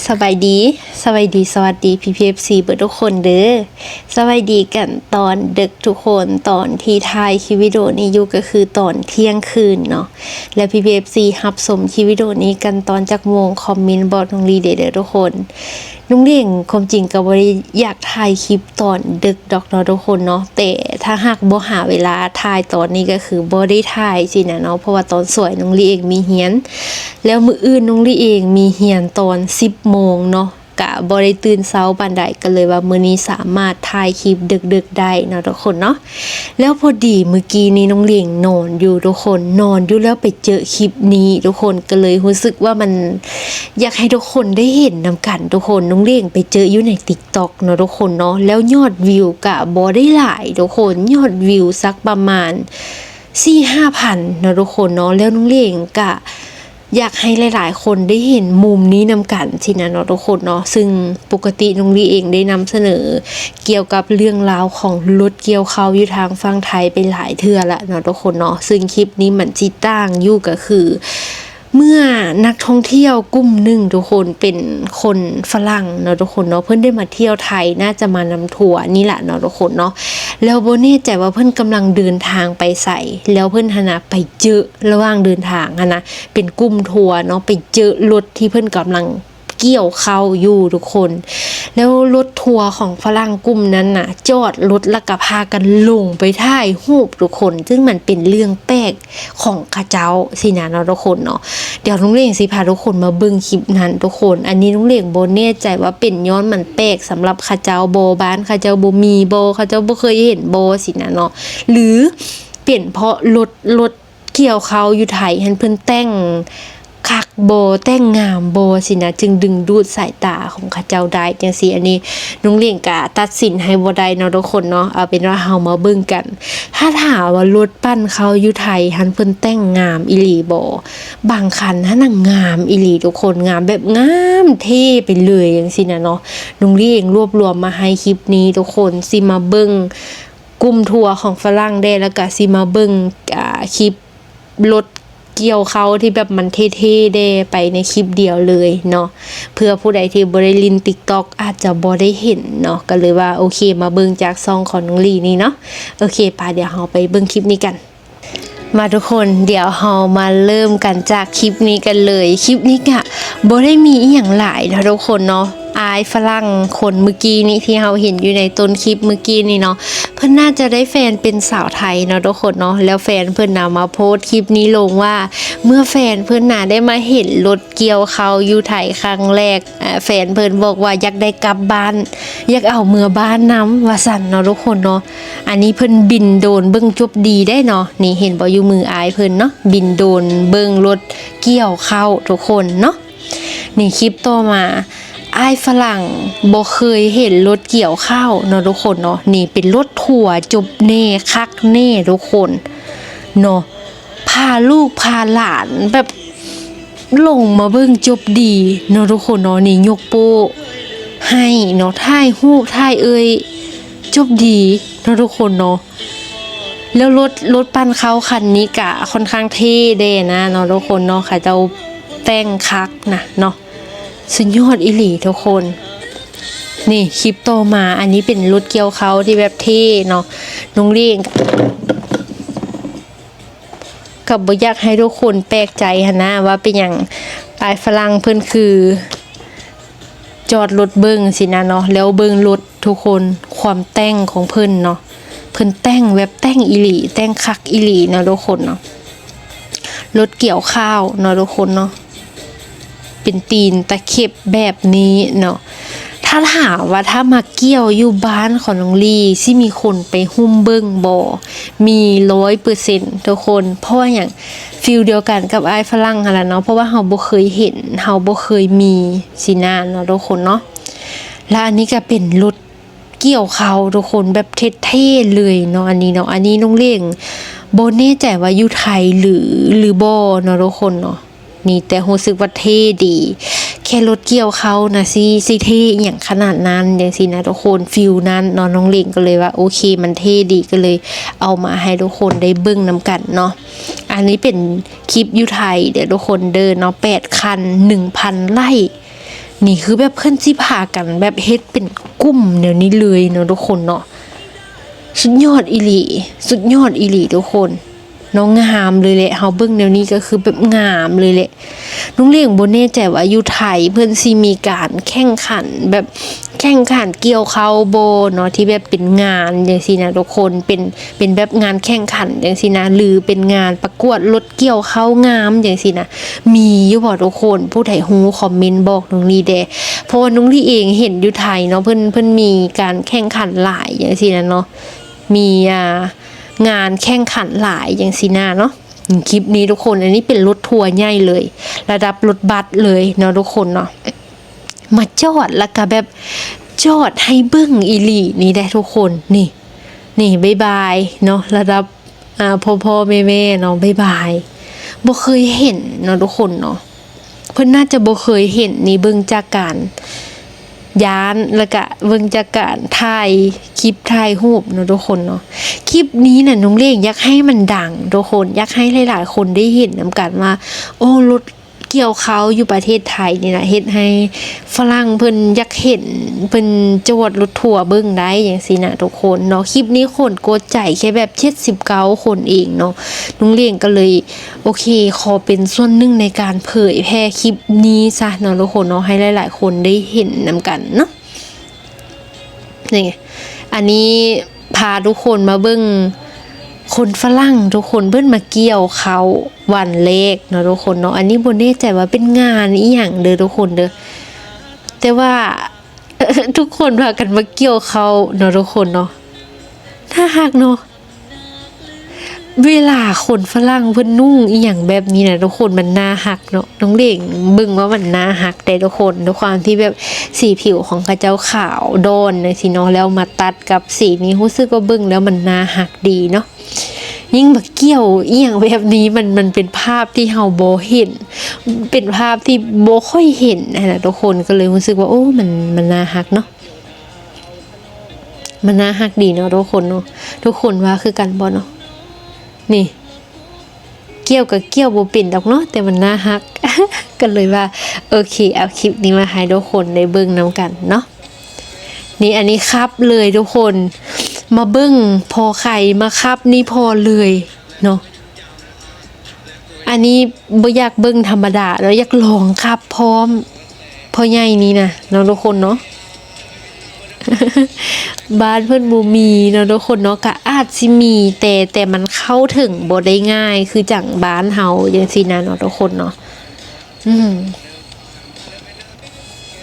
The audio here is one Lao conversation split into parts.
ສະບາຍດີ ສະບາຍດີ ສະຫວັດດີ ພີ່ໆ ເອັຟຊີ ເບິດທຸກຄົນເດີ. ສະບາຍດີກັນຕອນເດິກທຸກຄົນ. ຕອນທີ່ຖ່າຍຄລິບວິດີໂອນີ້ຢູ່ກໍຄືຕອນທ່ຽງຄືນເນາະ. ແລ້ວພີ່ໆ ເອັຟຊີ ຮັບຊົມຄລິບວິດີໂອນີ້ກັນຕອນຈັກໂມງ ຄອມເມັນບອກນ້ອງລີເດີທຸກຄົນ. ນ້ອງເຫຼັງ ຄວາມຈິງກໍບໍ່ໄດ້ຢາກຖ່າຍຄລິບຕອນເດິກດອກເນາະທຸກຄົນເນາະ, ແຕ່ຖ້າຫາກບໍ່ຫາເວລາຖ່າຍຕອນນີ້ກໍຄືບໍ່ໄດ້ຖ່າຍຊີ້ນະເນາະ, ເພາະວ່າຕອນສວຍນ້ອງລີເອງມີຮຽນ ແລ້ວມື້ອື່ນນ້ອງລີເອງມີຮຽນຕອນສິບໂມງເນາະ, ກະບໍ່ໄດ້ຕື່ນເຊົ້າປານໃດ, ກໍເລີຍວ່າມື້ນີ້ສາມາດຖ່າຍຄລິບເດິກໆ ໄດ້ເນາະທຸກຄົນເນາະ. ແລ້ວພໍດີມື້ກີ້ນີ້ນ້ອງເຫຼັງນອນຢູ່ທຸກຄົນ, ນອນຢູ່ແລ້ວໄປເຈີຄລິບນີ້ທຸກຄົນ, ກໍເລີຍຮູ້ສຶກວ່າມັນ ຢາກໃຫ້ທຸກຄົນໄດ້ເຫັນນຳກັນທຸກຄົນ. ນ້ອງເຫຼັງໄປເຈີຢູ່ໃນ TikTok ເນາະທຸກຄົນເນາະ, ແລ້ວຍອດວິວກະບໍ່ໄດ້ຫຼາຍທຸກຄົນ, ຍອດວິວສັກປະມານສີ່ຫ້າພັນເນາະທຸກຄົນເນາະ. ແລ້ວນ້ອງເຫຼັງກະຢາກໃຫ້ຫຼາຍໆຄົນໄດ້ເຫັນມຸມນີ້ນຳກັນຊີ້ນະເນາະທຸກຄົນເນາະ. ຊຶ່ງປົກກະຕິນ້ອງລີເອງໄດ້ນຳສະເໜີກ່ຽວກັບເລື່ອງລາວຂອງລົດກ່ຽວເຂົ້າຢູ່ທາງຝັ່ງໄທໄປຫຼາຍເທື່ອລະເນາະທຸກຄົນເນາະ, ຊຶ່ງຄລິບນີ້ມັນຊິຕ່າງຢູ່ກໍຄື ເມື່ອນັກທ່ອງທ່ຽວກຸ່ມໜຶ່ງທຸກຄົນ ເປັນຄົນຝຣັ່ງເນາະທຸກຄົນເນາະ, ເພິ່ນໄດ້ມາທ່ຽວໄທ ໜ້າຈະມານຳທົວນີ້ລະເນາະທຸກຄົນເນາະ. ແລ້ວບໍ່ແນ່ໃຈວ່າເພິ່ນກຳລັງເດີນທາງໄປໃສ, ແລ້ວເພິ່ນຫັ້ນນະໄປເຈີ ລະຫວ່າງເດີນທາງຫັ້ນນະ ເປັນກຸ່ມທົວເນາະ, ໄປເຈີລົດທີ່ເພິ່ນກຳລັງກ່ຽວເຂົ້າຢູ່ທຸກຄົນ. ແລ້ວລົດທົວຂອງຝຣັ່ງກຸ່ມນັ້ນນະ ຈອດລົດແລ້ວກໍພາກັນລົງໄປຖ່າຍຮູບທຸກຄົນ, ຊຶ່ງມັນເປັນເລື່ອງແປກ ຂອງເຂົາເຈົ້າຊີ້ນະເນາະທຸກຄົນເນາະ. ດຽວນ້ອງເຫຼັງຊິພາທຸກຄົນມາເບິ່ງຄລິບນັ້ນທຸກຄົນ. ອັນນີ້ນ້ອງເຫຼັງບໍ່ແນ່ໃຈວ່າເປັນຍ້ອນມັນແປກສຳລັບເຂົາເຈົ້າບໍ່, ບ້ານເຂົາເຈົ້າບໍ່ມີບໍ່, ເຂົາເຈົ້າບໍ່ເຄີຍເຫັນບໍ່ຊີ້ນະເນາະ, ຫຼືເປັນເພາະລົດ ລົດກ່ຽວເຂົ້າຢູ່ໄທຫັ້ນເພິ່ນແຕ່ງຄັກບໍ່, ແຕ່ງງາມບໍ່ຊີ້ນະ, ຈຶ່ງດຶງດູດສາຍຕາຂອງເຂົາເຈົ້າໄດ້ຈັ່ງຊີ້. ອັນນີ້ນ້ອງເຫຼັງກະຕັດສິນໃຫ້ບໍ່ໄດ້ເນາະທຸກຄົນເນາະ. ເອົາເປັນວ່າເຮົາມາເບິ່ງກັນ. ຖ້າຖາມວ່າລົດປັ່ນເຂົ້າຢູ່ໄທຫັ້ນເພິ່ນແຕ່ງງາມອີ່ຫຼີບໍ່? ບາງຄັນຫັ້ນນະງາມອີ່ຫຼີທຸກຄົນ, ງາມແບບງາມເທ່ໄປເລີຍຈັ່ງຊີ້ນະເນາະ. ນ້ອງລີເອງລວບລວມມາໃຫ້ຄລິບນີ້ທຸກຄົນ, ຊິມາເບິ່ງກຸ່ມທົວຂອງຝຣັ່ງແດ່ ແລ້ວກະຊິມາເບິ່ງ ອ່າ ຄລິບລົດກ່ຽວເຂົ້າທີ່ແບບມັນເທ່ໆແດ່ໄປໃນຄລິບດຽວເລີຍເນາະ. ເພື່ອຜູ້ໃດທີ່ບໍ່ໄດ້ຫຼິ້ນ TikTok ອາດຈະບໍ່ໄດ້ເຫັນເນາະ, ກໍເລີຍວ່າໂອເຄ ມາເບິ່ງຈາກຊ່ອງຂອງນ້ອງລີນີ້ເນາະ. ໂອເຄ ໄປ ດຽວເຮົາໄປເບິ່ງຄລິບນີ້ກັນ. ມາທຸກຄົນ, ດຽວເຮົາມາເລີ່ມກັນຈາກຄລິບນີ້ກັນເລີຍ. ຄລິບນີ້ກະບໍ່ໄດ້ມີອີ່ຫຍັງຫຼາຍເນາະທຸກຄົນເນາະ. ອ້າຍຝຣັ່ງຄົນມື້ກີ້ນີ້ທີ່ເຮົາເຫັນຢູ່ໃນຕົ້ນຄລິບມື້ກີ້ນີ້ເນາະ, ເພິ່ນໜ້າຈະໄດ້ແຟນເປັນສາວໄທເນາະທຸກຄົນເນາະ. ແລ້ວແຟນເພິ່ນນະມາໂພສຄລິບນີ້ລົງວ່າ ເມື່ອແຟນເພິ່ນນະໄດ້ມາເຫັນລົດກ່ຽວເຂົ້າຢູ່ໄທຄັ້ງແລກ, ແຟນເພິ່ນບອກວ່າຢາກໄດ້ກັບບ້ານ, ຢາກເອົາເມືອບ້ານນຳວ່າຊັ້ນເນາະທຸກຄົນເນາະ. ອັນນີ້ເພິ່ນບິນໂດຣນເບິ່ງຈົບດີໄດ້ເນາະ. ນີ້ເຫັນບໍ່ ຢູ່ມືອ້າຍເພິ່ນເນາະ, ບິນໂດຣນເບິ່ງລົດກ່ຽວເຂົ້າທຸກຄົນເນາະ. ນີ້ຄລິບຕໍ່ມາ, ອ້າຍຝຣັ່ງບໍ່ເຄີຍເຫັນລົດກ່ຽວເຂົ້າເນາະທຸກຄົນເນາະ. ນີ້ເປັນລົດທົວຈົບແນ່ຄັກແນ່ທຸກຄົນເນາະ. ພາລູກພາຫຼານແບບລົງມາເບິ່ງຈົບດີເນາະທຸກຄົນເນາະ. ນີ້ຍົກໂປ້ໃຫ້ເນາະ, ຖ່າຍຮູບຖ່າຍເອີ່ຍຈົບດີເນາະທຸກຄົນເນາະ. ແລ້ວລົດ ລົດປັ່ນເຂົ້າຄັນນີ້ກະຄ່ອນຂ້າງເທ່ແດ່ນະເນາະທຸກຄົນເນາະ, ເຂົາເຈົ້າແຕ່ງຄັກນະເນາະ. ສຸດຍອດອີ່ຫຼີທຸກຄົນ. ນີ້ຄລິບຕໍ່ມາ, ອັນນີ້ເປັນລົດກ່ຽວເຂົ້າທີ່ແບບເທ່ເນາະ. ນ້ອງເຫຼັງ ກໍບໍ່ຢາກໃຫ້ທຸກຄົນແປກໃຈຫັ້ນນະ ວ່າເປັນຫຍັງອ້າຍຝຣັ່ງເພິ່ນຄືຈອດລົດເບິ່ງຊີ້ນະເນາະ. ແລ້ວເບິ່ງລົດທຸກຄົນ, ຄວາມແຕ່ງຂອງເພິ່ນເນາະ, ເພິ່ນແຕ່ງແບບແຕ່ງອີ່ຫຼີ, ແຕ່ງຄັກອີ່ຫຼີເນາະທຸກຄົນເນາະ. ລົດກ່ຽວຂ້າວເນາະທຸກຄົນເນາະ. ເປັນຕີນຕະເຂັບແບບນີ້ເນາະ. ຖ້າຖາມວ່າຖ້າມາກ່ຽວຢູ່ບ້ານຂອງນ້ອງລີ ຊິມີຄົນໄປຮຸ່ມເບິ່ງບໍ່? ມີຮ້ອຍເປີເຊັນທຸກຄົນ. ເພາະວ່າຫຍັງ? ຟີລດຽວກັນກັບອ້າຍຝຣັ່ງຫັ້ນລະເນາະ, ເພາະວ່າເຮົາບໍ່ເຄີຍເຫັນ, ເຮົາບໍ່ເຄີຍມີຊີ້ນະເນາະທຸກຄົນເນາະ. ແລະ ອັນນີ້ກໍເປັນລົດ ກ່ຽວເຂົ້າທຸກຄົນ ແບບເທ່ໆເລີຍເນາະ ອັນນີ້ເນາະ. ອັນນີ້ນ້ອງເຫຼັງບໍ່ແນ່ໃຈວ່າຢູ່ໄທຫຼື ຫຼືບໍ່ເນາະທຸກຄົນເນາະ. ນີ້ແຕ່ຮູ້ສຶກວ່າເທ່ດີ, ແຄ່ລົດກ່ຽວເຂົ້ານະ ຊິ ຊິເທ່ອີ່ຫຍັງຂະໜາດນັ້ນ ຈັ່ງຊີ້ນະທຸກຄົນ, ຟີລນັ້ນເນາະ. ນ້ອງເຫຼັງກໍເລີຍວ່າ ໂອເຄ ມັນເທ່ດີ ກໍເລີຍເອົາມາໃຫ້ທຸກຄົນໄດ້ເບິ່ງນຳກັນເນາະ. ອັນນີ້ເປັນຄລິບຢູ່ໄທເດີທຸກຄົນເດີເນາະ, ແປດຄັນ ໜຶ່ງພັນໄລ້ ນີ້ຄືແບບເພິ່ນຊິພາກັນແບບເຮັດເປັນກຸ່ມແນວນີ້ເລີຍເນາະທຸກຄົນເນາະ. ສຸດຍອດອີ່ຫຼີ ສຸດຍອດອີ່ຫຼີທຸກຄົນເນາະ. ງາມເລີຍແຫຼະ ເຮົາເບິ່ງແນວນີ້ກໍຄືແບບງາມເລີຍແຫຼະ. ນ້ອງຫຼຽງບໍ່ແນ່ໃຈວ່າຢູ່ໄທເພິ່ນຊິມີການແຂ່ງຂັນ ແບບແຂ່ງຂັນກ່ຽວເຂົ້າບໍ່ເນາະ ທີ່ແບບເປັນງານຈັ່ງຊີ້ນະທຸກຄົນ ເປັນ ເປັນແບບງານແຂ່ງຂັນຈັ່ງຊີ້ນະ ຫຼືເປັນງານປະກວດລົດກ່ຽວເຂົ້າງາມຈັ່ງຊີ້ນະ ມີຢູ່ບໍ່ທຸກຄົນ? ຜູ້ໃດຮູ້ຄອມເມັນບອກນ້ອງຫຼີແດ່ ເພາະວ່ານ້ອງຫຼີເອງເຫັນຢູ່ໄທເນາະ ເພິ່ນ ເພິ່ນມີການແຂ່ງຂັນຫຼາຍຈັ່ງຊີ້ນະເນາະ ມີ ອ່າ ງານແຂ່ງຂັນຫຼາຍຈັ່ງຊີ້ນະເນາະ. ຄລິບນີ້ທຸກຄົນ ອັນນີ້ເປັນລົດທົວໃຫຍ່ເລີຍ ລະດັບລົດບັສເລີຍເນາະທຸກຄົນເນາະ ມາຈອດ ລະກະແບບຈອດໃຫ້ເບິ່ງອີ່ຫຼີນີ້ແຫຼະທຸກຄົນ. ນີ້ ນີ້ ບາຍບາຍເນາະ ລະດັບ ອ່າ ພໍ່ໆແມ່ໆເນາະ ບາຍບາຍ. ບໍ່ເຄີຍເຫັນເນາະທຸກຄົນເນາະ ເພິ່ນໜ້າຈະບໍ່ເຄີຍເຫັນ. ນີ້ເບິ່ງຈາກການ ຢ້ານ ລະກະເບິ່ງຈາກການຖ່າຍຄລິບຖ່າຍຮູບເນາະທຸກຄົນເນາະ. ຄລິບນີ້ນະ ນ້ອງຫຼຽງຢາກໃຫ້ມັນດັງທຸກຄົນ ຢາກໃຫ້ຫຼາຍໆຄົນໄດ້ເຫັນນຳກັນວ່າ ໂອ້ ລົດກ່ຽວເຂົ້າຢູ່ປະເທດໄທນີ້ນະ ເຮັດໃຫ້ຝຣັ່ງເພິ່ນຢາກເຫັນ ເພິ່ນຈອດລົດທົວເບິ່ງໄດ້ຈັ່ງຊີ້ນະທຸກຄົນເນາະ. ຄລິບນີ້ຄົນກົດໃຈແຄ່ແບບເຈັດສິບເກົ້າຄົນເອງເນາະ ນ້ອງຫຼຽງກໍເລີຍ ໂອເຄ ຂໍເປັນສ່ວນໜຶ່ງໃນການເຜີຍແຜ່ຄລິບນີ້ຊະເນາະທຸກຄົນເນາະ ໃຫ້ຫຼາຍໆຄົນໄດ້ເຫັນນຳກັນເນາະ. ນີ້ ອັນນີ້ພາທຸກຄົນມາເບິ່ງຄົນຝຣັ່ງທຸກຄົນ ເພິ່ນມາກ່ຽວເຂົ້າວັນແລກເນາະທຸກຄົນເນາະ. ອັນນີ້ບໍ່ແນ່ໃຈວ່າເປັນງານອີ່ຫຍັງເດີທຸກຄົນເດີ ແຕ່ວ່າ ທຸກຄົນພາກັນມາກ່ຽວເຂົ້າເນາະທຸກຄົນເນາະ ໜ້າຮັກເນາະ. ເວລາຄົນຝຣັ່ງເພິ່ນນຸ່ງອີ່ຫຍັງແບບນີ້ນະທຸກຄົນ ມັນໜ້າຮັກເນາະ. ນ້ອງຫຼຽງເບິ່ງວ່າມັນໜ້າຮັກເດ້ທຸກຄົນ ດ້ວຍຄວາມທີ່ແບບສີຜິວຂອງເຂົາເຈົ້າຂາວດ່ອນຈັ່ງຊີ້ເນາະ ແລ້ວມາຕັດກັບສີນີ້ ຮູ້ສຶກວ່າເບິ່ງແລ້ວມັນໜ້າຮັກດີເນາະ. ຍິ່ງມາກ່ຽວອີ່ຫຍັງແບບນີ້ ມັນ ມັນເປັນພາບທີ່ເຮົາບໍ່ເຫັນ ເປັນພາບທີ່ບໍ່ຄ່ອຍເຫັນຫັ້ນນະທຸກຄົນ ກໍເລີຍຮູ້ສຶກວ່າ ໂອ້ ມັນ ມັນໜ້າຮັກເນາະ. ມັນໜ້າຮັກດີເນາະທຸກຄົນເນາະ. ທຸກຄົນວ່າຄືກັນບໍ່ເນາະ? ນີ້ ກ່ຽວກໍກ່ຽວບໍ່ເປັນດອກເນາະ ແຕ່ມັນໜ້າຮັກ ກໍເລີຍວ່າ ໂອເຄ ເອົາຄລິບນີ້ມາໃຫ້ທຸກຄົນໄດ້ເບິ່ງນຳກັນເນາະ. ນີ້ ອັນນີ້ຂັບເລີຍທຸກຄົນ ມາເບິ່ງພໍໄຄ ມາຂັບນີ້ພໍເລີຍເນາະ. ອັນນີ້ບໍ່ຢາກເບິ່ງທຳມະດາເນາະ ຢາກລອງຂັບພ້ອມພໍ່ໃຫຍ່ນີ້ນະເນາະທຸກຄົນເນາະ. ບ້ານເພິ່ນບໍ່ມີເນາະທຸກຄົນເນາະ ກະອາດຊິມີ ແຕ່ ແຕ່ມັນເຂົ້າເຖິງບໍ່ໄດ້ງ່າຍຄືຈັ່ງບ້ານເຮົາຈັ່ງຊີ້ນະເນາະທຸກຄົນເນາະ. ອືມ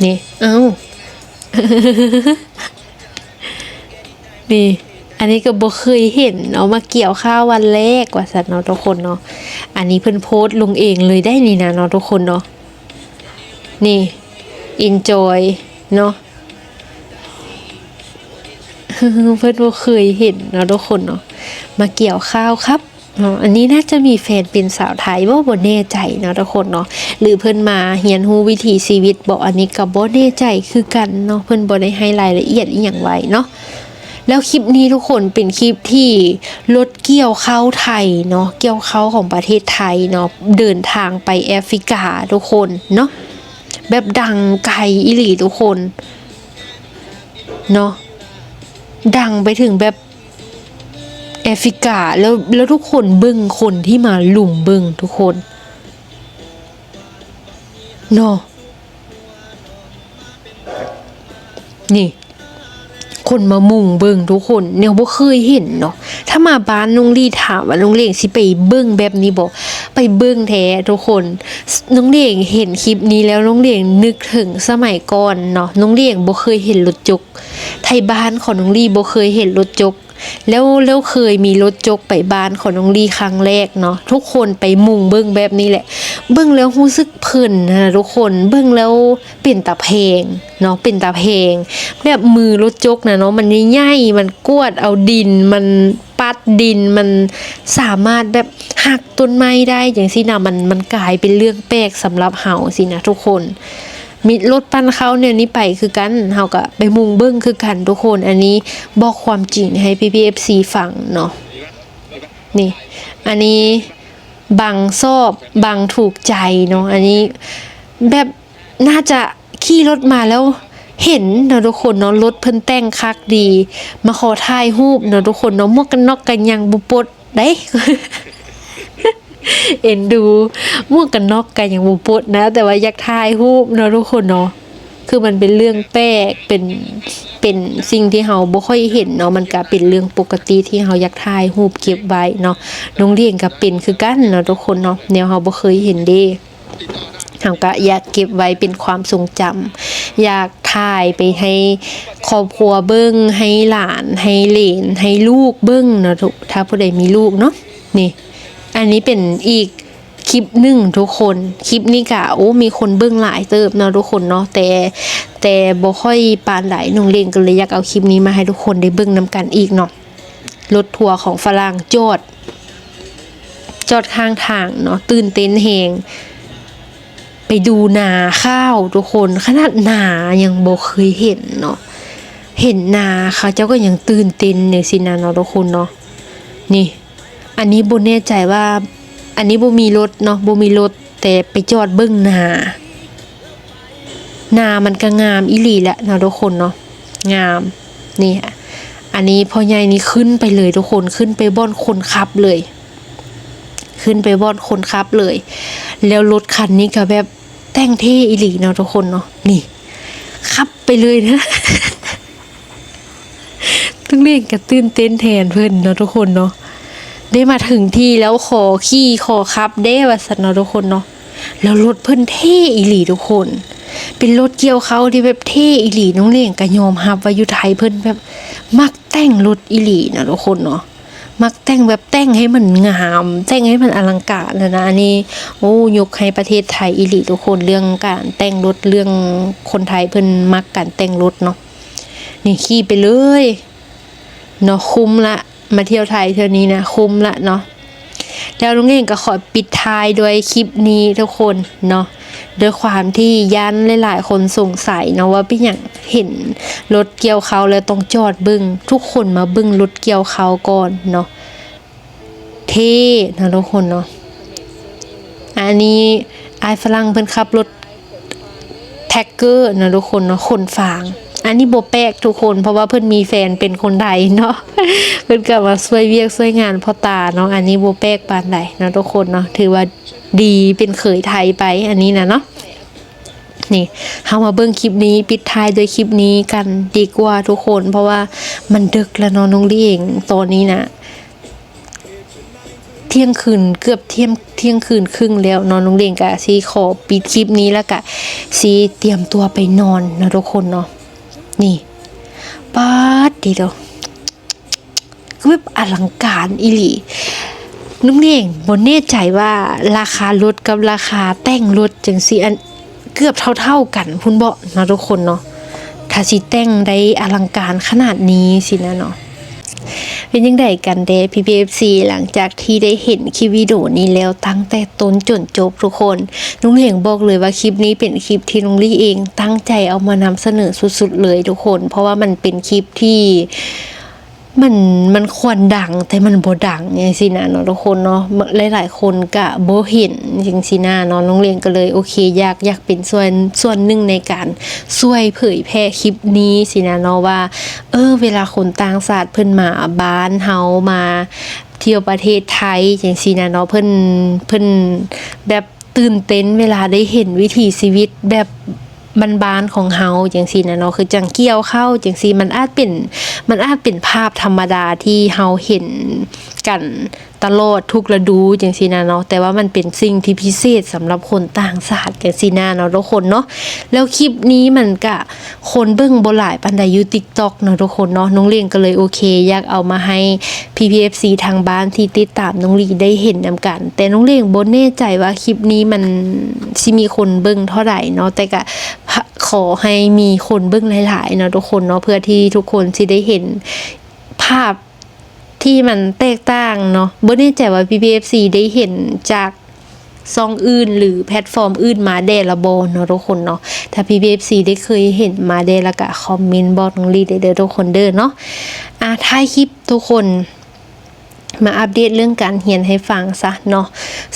ນີ້ ເອົ້າ ນີ້ ອັນນີ້ກໍບໍ່ເຄີຍເຫັນເນາະ ມາກ່ຽວຂ້າວວັນແລກວ່າຊັ້ນເນາະທຸກຄົນເນາະ. ອັນນີ້ເພິ່ນໂພສລົງເອງເລີຍໄດ໋ນີ້ນະເນາະທຸກຄົນເນາະ. ນີ້ ເອັນຈອຍເນາະ ເພິ່ນບໍ່ເຄີຍເຫັນເນາະທຸກຄົນເນາະ ມາກ່ຽວຂ້າວຄັບ ເນາະ. ອັນນີ້ໜ້າຈະມີແຟນເປັນສາວໄທບໍ ບໍ່ແນ່ໃຈເນາະທຸກຄົນເນາະ ຫຼືເພິ່ນມາຮຽນຮູ້ວິຖີຊີວິດບໍ ອັນນີ້ກໍບໍ່ແນ່ໃຈຄືກັນເນາະ ເພິ່ນບໍ່ໄດ້ໃຫ້ລາຍລະອຽດອີ່ຫຍັງໄວ້ເນາະ. ແລ້ວຄລິບນີ້ທຸກຄົນເປັນຄລິບທີ່ລົດກ່ຽວເຂົ້າໄທເນາະ ກ່ຽວເຂົ້າຂອງປະເທດໄທເນາະ ເດີນທາງໄປແອຟຣິກາທຸກຄົນເນາະ ແບບດັງໄກອີ່ຫຼີທຸກຄົນເນາະ ດັງໄປເຖິງແບບ ແອຟຣິກາ ແລ້ວ ແລ້ວທຸກຄົນເບິ່ງຄົນທີ່ມາລຸມເບິ່ງທຸກຄົນເນາະ ນີ້ ຄົນມາມຸງເບິ່ງທຸກຄົນ ແນວບໍ່ເຄີຍເຫັນເນາະ. ຖ້າມາບ້ານນ້ອງລີ ຖາມວ່ານ້ອງເລງຊິໄປເບິ່ງແບບນີ້ບໍ່? ໄປເບິ່ງແທ້ທຸກຄົນ. ນ້ອງເລງເຫັນຄລິບນີ້ແລ້ວ ນ້ອງເລງນຶກເຖິງສະໄໝກ່ອນເນາະ ນ້ອງເລງບໍ່ເຄີຍເຫັນລົດຈົກ ໄທບ້ານຂອງນ້ອງລີບໍ່ເຄີຍເຫັນລົດຈົກ ແລ້ວ ແລ້ວເຄີຍມີລົດຈົກໄປບ້ານຂອງນ້ອງລີຄັ້ງແລກເນາະ ທຸກຄົນໄປມຸງເບິ່ງແບບນີ້ແຫຼະ ເບິ່ງແລ້ວຮູ້ສຶກເພີນນະທຸກຄົນ ເບິ່ງແລ້ວເປັນຕາແພງເນາະ ເປັນຕາແພງ ແບບມືລົດຈົກນະເນາະ ມັນໃຫຍ່ໆ ມັນກວດເອົາດິນ ມັນປັດດິນ ມັນສາມາດແບບຫັກຕົ້ນໄມ້ໄດ້ຈັ່ງຊີ້ນະ ມັນ ມັນກາຍເປັນເລື່ອງແປກສຳລັບເຮົາຊີ້ນະທຸກຄົນ. ມີລົດປັ່ນເຂົ້າແນວນີ້ໄປຄືກັນ ເຮົາກະໄປມຸງເບິ່ງຄືກັນທຸກຄົນ. ອັນນີ້ບອກຄວາມຈິງໃຫ້ພີ່ໆ ເອັຟຊີ ຟັງເນາະ ນີ້ ອັນນີ້ບັງຊອບ ບັງຖືກໃຈເນາະ ອັນນີ້ແບບໜ້າຈະ ຂີ່ລົດມາແລ້ວເຫັນເນາະທຸກຄົນເນາະ ລົດເພິ່ນແຕ່ງຄັກດີ ມາຂໍຖ່າຍຮູບເນາະທຸກຄົນເນາະ ໝວກກັນນັອກກໍຍັງບໍ່ປົດເດ້ ເອັນດູ ໝວກກັນນັອກກໍຍັງບໍ່ປົດນະ ແຕ່ວ່າຢາກຖ່າຍຮູບເນາະທຸກຄົນເນາະ ຄືມັນເປັນເລື່ອງແປກ ເປັນ ເປັນສິ່ງທີ່ເຮົາບໍ່ຄ່ອຍເຫັນເນາະ ມັນກະເປັນເລື່ອງປົກກະຕິທີ່ເຮົາຢາກຖ່າຍຮູບເກັບໄວ້ເນາະ ນ້ອງຫຼຽງກະເປັນຄືກັນເນາະທຸກຄົນເນາະ ແນວເຮົາບໍ່ເຄີຍເຫັນເດ້ ເຮົາກະຢາກເກັບໄວ້ເປັນຄວາມຊົງຈຳ ຢາກຖ່າຍໄປໃຫ້ຄອບຄົວເບິ່ງ ໃຫ້ຫຼານ ໃຫ້ເຫຼນ ໃຫ້ລູກເບິ່ງເນາະທຸກ ຖ້າຜູ້ໃດມີລູກເນາະ ນີ້ ອັນນີ້ເປັນອີກຄລິບໜຶ່ງທຸກຄົນ ຄລິບນີ້ກະ ໂອ້ ມີຄົນເບິ່ງຫຼາຍເຕີບເນາະທຸກຄົນເນາະ ແຕ່ ແຕ່ບໍ່ຄ່ອຍປານໃດ ນ້ອງຫຼຽງກໍເລີຍຢາກເອົາຄລິບນີ້ມາໃຫ້ທຸກຄົນໄດ້ເບິ່ງນຳກັນອີກເນາະ ລົດທົວຂອງຝຣັ່ງຈອດ ຈອດຂ້າງທາງເນາະ ຕື່ນເຕັ້ນແຮງ ໄປດູນາຂ້າວທຸກຄົນ ຂະໜາດນາຍັງບໍ່ເຄີຍເຫັນເນາະ ເຫັນນາເຂົາເຈົ້າກໍຍັງຕື່ນເຕັ້ນຈັ່ງຊີ້ນະເນາະທຸກຄົນເນາະ ນີ້ ອັນນີ້ບໍ່ແນ່ໃຈວ່າ ອັນນີ້ບໍ່ມີລົດເນາະ ບໍ່ມີລົດ ແຕ່ໄປຈອດເບິ່ງນາ ນາມັນກະງາມອີ່ຫຼີແຫຼະເນາະທຸກຄົນເນາະ ງາມ ນີ້ ອັນນີ້ພໍ່ໃຫຍ່ນີ້ຂຶ້ນໄປເລີຍທຸກຄົນ ຂຶ້ນໄປບ່ອນຄົນຂັບເລີຍ ຂຶ້ນໄປບ່ອນຄົນຂັບເລີຍ ແລ້ວລົດຄັນນີ້ກະແບບແຕ່ງເທ່ອີ່ຫຼີເນາະທຸກຄົນເນາະ ນີ້ ຂັບໄປເລີຍນະ. ນ້ອງຫຼຽງກະຕື່ນເຕັ້ນແທນເພິ່ນເນາະທຸກຄົນເນາະ ໄດ້ມາເຖິງທີ່ແລ້ວ ຂໍຂີ່ຂໍຂັບແດ່ວ່າຊັ້ນເນາະທຸກຄົນເນາະ ແລ້ວລົດເພິ່ນເທ່ອີ່ຫຼີທຸກຄົນ ເປັນລົດກ່ຽວເຂົ້າທີ່ແບບເທ່ອີ່ຫຼີ ນ້ອງຫຼຽງກະຍອມຮັບວ່າຢູ່ໄທເພິ່ນແບບມັກແຕ່ງລົດອີ່ຫຼີເນາະທຸກຄົນເນາະ ມັກແຕ່ງແບບ ແຕ່ງໃຫ້ມັນງາມ ແຕ່ງໃຫ້ມັນອະລັງການຫັ້ນນະ ອັນນີ້ ໂອ້ ຍົກໃຫ້ປະເທດໄທອີ່ຫຼີທຸກຄົນ ເລື່ອງການແຕ່ງລົດ ເລື່ອງຄົນໄທເພິ່ນມັກການແຕ່ງລົດເນາະ ນີ້ຂີ່ໄປເລີຍເນາະ ຄຸ້ມລະ ມາທ່ຽວໄທເທື່ອນີ້ນະ ຄຸ້ມລະເນາະ ແລ້ວນ້ອງເອງກໍຂໍປິດທ້າຍດ້ວຍຄລິບນີ້ທຸກຄົນເນາະ ດ້ວຍຄວາມທີ່ຢ້ານຫຼາຍໆຄົນສົງໄສເນາະ ວ່າເປັນຫຍັງເຫັນລົດກ່ຽວເຂົ້າແລ້ວຕ້ອງຈອດເບິ່ງ ທຸກຄົນມາເບິ່ງລົດກ່ຽວເຂົ້າກ່ອນເນາະ ເທ່ເນາະທຸກຄົນເນາະ ອັນນີ້ອ້າຍຝຣັ່ງເພິ່ນຂັບລົດ ແທຣັກເກີເນາະທຸກຄົນເນາະ ຂົນຟາງ ອັນນີ້ບໍ່ແປກທຸກຄົນ ເພາະວ່າເພິ່ນມີແຟນເປັນຄົນໄທເນາະ ເພິ່ນກໍມາຊ່ວຍວຽກຊ່ວຍງານພໍ່ຕາເນາະ ອັນນີ້ບໍ່ແປກປານໃດເນາະທຸກຄົນເນາະ ຖືວ່າດີເປັນເຂີຍໄທໄປ ອັນນີ້ນະເນາະ ນີ້ ເຮົາມາເບິ່ງຄລິບນີ້ ປິດທ້າຍດ້ວຍຄລິບນີ້ກັນດີກວ່າທຸກຄົນ ເພາະວ່າມັນດຶກແລ້ວເນາະ ນ້ອງຫຼຽງ ຕອນນີ້ນະ ທ່ຽງຄືນ ເກືອບທ່ຽງ ທ່ຽງຄືນຄຶ່ງແລ້ວເນາະ ນ້ອງຫຼຽງກະຊິຂໍປິດຄລິບນີ້ ແລ້ວກະຊິຕຽມຕົວໄປນອນເນາະທຸກຄົນເນາະ ນີ້ ປາດຕິໂທ ຄືແບບອະລັງການອີ່ຫຼີ ນ້ອງຫຼຽງບໍ່ແນ່ໃຈວ່າລາຄາລົດກັບລາຄາແຕ່ງລົດຈັ່ງຊີ້ ອັນ ເກືອບເທົ່າໆກັນພຸ້ນເບາະເນາະທຸກຄົນເນາະ ຖ້າຊິແຕ່ງໄດ້ອະລັງການຂະໜາດນີ້ຊີ້ນະເນາະ ເປັນຈັ່ງໃດກັນແດ່ພີ່ໆ ເອັຟຊີ ຫຼັງຈາກທີ່ໄດ້ເຫັນຄລິບວິດີໂອນີ້ແລ້ວຕັ້ງແຕ່ຕົ້ນຈົນຈົບທຸກຄົນ ນ້ອງຫຼຽງບອກເລີຍວ່າຄລິບນີ້ເປັນຄລິບທີ່ນ້ອງລີເອງຕັ້ງໃຈເອົາມານຳສະເໜີສຸດໆເລີຍທຸກຄົນ ເພາະວ່າມັນເປັນຄລິບທີ່ ມັນ ມັນຄວນດັງ ແຕ່ມັນບໍ່ດັງຈັ່ງຊີ້ນະເນາະທຸກຄົນເນາະ ຫຼາຍໆຄົນກະບໍ່ເຫັນຈັ່ງຊີ້ນະເນາະ ນ້ອງຫຼຽງກໍເລີຍ ໂອເຄ ຢາກ ຢາກເປັນສ່ວນ ສ່ວນໜຶ່ງໃນການຊ່ວຍເຜີຍແຜ່ຄລິບນີ້ຊີ້ນະເນາະ ວ່າ ເອີ ເວລາຄົນຕ່າງຊາດເພິ່ນມາບ້ານເຮົາ ມາທ່ຽວປະເທດໄທຈັ່ງຊີ້ນະເນາະ ເພິ່ນ ເພິ່ນແບບ ຕື່ນເຕັ້ນເວລາໄດ້ເຫັນວິຖີຊີວິດແບບບ້ານໆຂອງເຮົາຈັ່ງຊີ້ນະເນາະ ຄືຈັ່ງກ່ຽວເຂົ້າຈັ່ງຊີ້ ມັນອາດເປັນ ມັນອາດເປັນພາບທຳມະດາທີ່ເຮົາເຫັນກັນຕະຫຼອດທຸກລະດູຈັ່ງຊີ້ນະເນາະ ແຕ່ວ່າມັນເປັນສິ່ງທີ່ພິເສດສຳລັບຄົນຕ່າງຊາດຈັ່ງຊີ້ນະເນາະທຸກຄົນເນາະ ແລ້ວຄລິບນີ້ມັນກະ ຄົນເບິ່ງບໍ່ຫຼາຍປານໃດຢູ່ຕິກຕັອກເນາະທຸກຄົນເນາະ ນ້ອງຫຼຽງກໍເລີຍ ໂອເຄ ຢາກເອົາມາໃຫ້ພີ່ໆ ເອັຟຊີ ທາງບ້ານທີ່ຕິດຕາມນ້ອງລີໄດ້ເຫັນນຳກັນ ແຕ່ນ້ອງຫຼຽງບໍ່ແນ່ໃຈວ່າຄລິບນີ້ມັນຊິມີຄົນເບິ່ງເທົ່າໃດເນາະ ແຕ່ກະຂໍໃຫ້ມີຄົນເບິ່ງຫຼາຍໆເນາະທຸກຄົນເນາະ ເພື່ອທີ່ທຸກຄົນຊິໄດ້ເຫັນພາບທີ່ມັນແຕກຕ່າງເນາະ ບໍ່ແນ່ໃຈວ່າພີ່ໆ ເອັຟຊີ ໄດ້ເຫັນຈາກ ຊ່ອງອື່ນ ຫຼື ແພລດຟອມອື່ນມາແດ່ລະບໍ່ເນາະທຸກຄົນເນາະ ຖ້າພີ່ໆ ເອັຟຊີ ໄດ້ເຄີຍເຫັນມາແດ່ລະກະຄອມເມັນບອກນ້ອງລີໄດ້ເດີທຸກຄົນເດີເນາະ ອາ ທ້າຍຄລິບທຸກຄົນ ມາອັບເດດເລື່ອງການຮຽນໃຫ້ຟັງຊະເນາະ.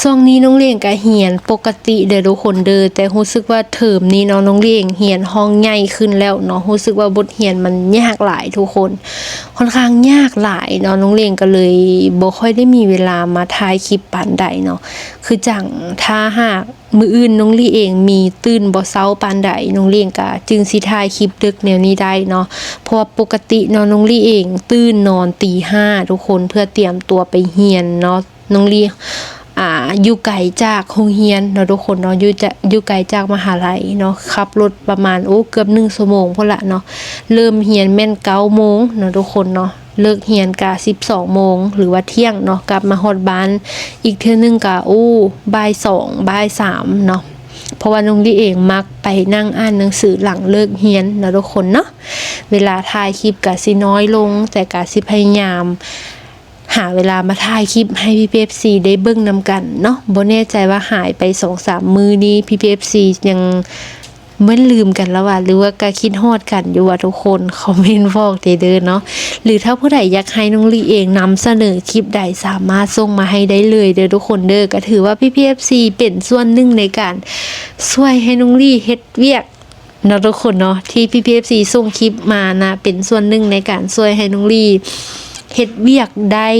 ຊ່ວງນີ້ນ້ອງຫຼິງກະຮຽນປົກກະຕິເດີທຸກຄົນເດີ, ແຕ່ຮູ້ສຶກວ່າເທີມນີ້ເນາະ ນ້ອງຫຼິງຮຽນຫ້ອງໃຫຍ່ຂຶ້ນແລ້ວເນາະ, ຮູ້ສຶກວ່າບົດຮຽນມັນຍາກຫຼາຍທຸກຄົນ, ຄ່ອນຂ້າງຍາກຫຼາຍເນາະ. ນ້ອງຫຼິງກໍເລີຍບໍ່ຄ່ອຍໄດ້ມີເວລາມາຖ່າຍຄລິບປານໃດເນາະ. ຄືຈັ່ງຖ້າຫາກ ມື້ອື່ນນ້ອງຫຼິງເອງມີຕື່ນບໍ່ເຊົ້າປານໃດ ນ້ອງຫຼິງກະຈຶ່ງຊິຖ່າຍຄລິບເດິກແນວນີ້ໄດ້ເນາະ. ເພາະວ່າປົກກະຕິເນາະ ນ້ອງຫຼິງເອງຕື່ນນອນຕີຫ້າທຸກຄົນ ເພື່ອຕຽມຕົວໄປຮຽນເນາະ. ນ້ອງຫຼິງ ອ່າ ຢູ່ໄກຈາກໂຮງຮຽນເນາະທຸກຄົນເນາະ, ຢູ່ຈະ ຢູ່ໄກຈາກມະຫາໄລເນາະ, ຂັບລົດປະມານ ໂອ້ ເກືອບໜຶ່ງຊົ່ວໂມງພຸ້ນລະເນາະ. ເລີ່ມຮຽນແມ່ນເກົ້າໂມງເນາະທຸກຄົນເນາະ. ເລີກຮຽນກະສິບສອງໂມງ ຫຼືວ່າທ່ຽງເນາະ, ກັບມາຮອດບ້ານອີກເທື່ອໜຶ່ງກະ ໂອ້ ບ່າຍສອງ ບ່າຍສາມເນາະ. ເພາະວ່ານ້ອງຫຼິງເອງມັກໄປນັ່ງອ່ານໜັງສືຫຼັງເລີກຮຽນເນາະທຸກຄົນເນາະ. ເວລາຖ່າຍຄລິບກະຊິນ້ອຍລົງ ແຕ່ກະຊິພະຍາຍາມຫາເວລາມາຖ່າຍຄລິບໃຫ້ພີ່ໆ ເອັຟຊີ ໄດ້ເບິ່ງນຳກັນເນາະ. ບໍ່ແນ່ໃຈວ່າຫາຍໄປສອງສາມມື້ນີ້ ພີ່ໆ ເອັຟຊີ ຍັງ ແມ່ນລືມກັນແລ້ວຫວາ ຫຼືວ່າກະຄິດຮອດກັນຢູ່ຫວາທຸກຄົນ? ຄອມເມັນບອກແດ່ເດີເນາະ. ຫຼືຖ້າຜູ້ໃດຢາກໃຫ້ນ້ອງຫຼິງເອງນຳສະເໜີຄລິບໃດ ສາມາດສົ່ງມາໃຫ້ໄດ້ເລີຍເດີທຸກຄົນເດີ. ກະຖືວ່າພີ່ໆ ເອັຟຊີ ເປັນສ່ວນໜຶ່ງໃນການຊ່ວຍໃຫ້ນ້ອງຫຼິງເຮັດວຽກເນາະທຸກຄົນເນາະ, ທີ່ພີ່ໆ ເອັຟຊີ ສົ່ງຄລິບມານະ ເປັນສ່ວນໜຶ່ງໃນການຊ່ວຍໃຫ້ນ້ອງຫຼິງເຮັດວຽກໄດ້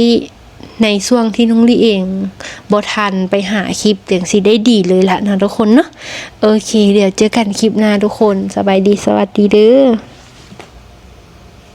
ໃນຊ່ວງທີ່ນ້ອງຫຼິງເອງບໍ່ທັນໄປຫາຄລິບ ຈັ່ງຊິໄດ້ດີເລີຍລະເນາະທຸກຄົນເນາະ. ໂອເຄ ດຽວເຈີກັນຄລິບໜ້າທຸກຄົນ. ສະບາຍດີ ສະຫວັດດີເດີ.